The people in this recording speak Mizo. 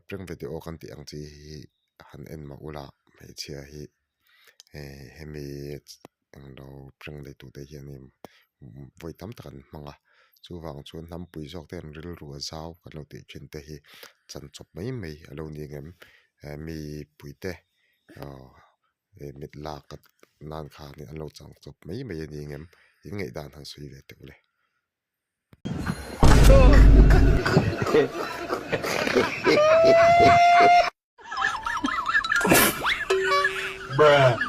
Prank video kan tih ang chi hi han en mah ula hmeichhia hi eh hemi englo prank nei tute hianin vawi tam tak an hmang a chuvang chuan hnampui zawk te an rilru a zau kan lo tih thin te hi chan chawp mai mai a lo ni ang em eh mipui te aw eh mit lak nan khanin an lo chang chawp mai mai a ni ang em in ngaihdan han sawi ve teh u le. Bruh.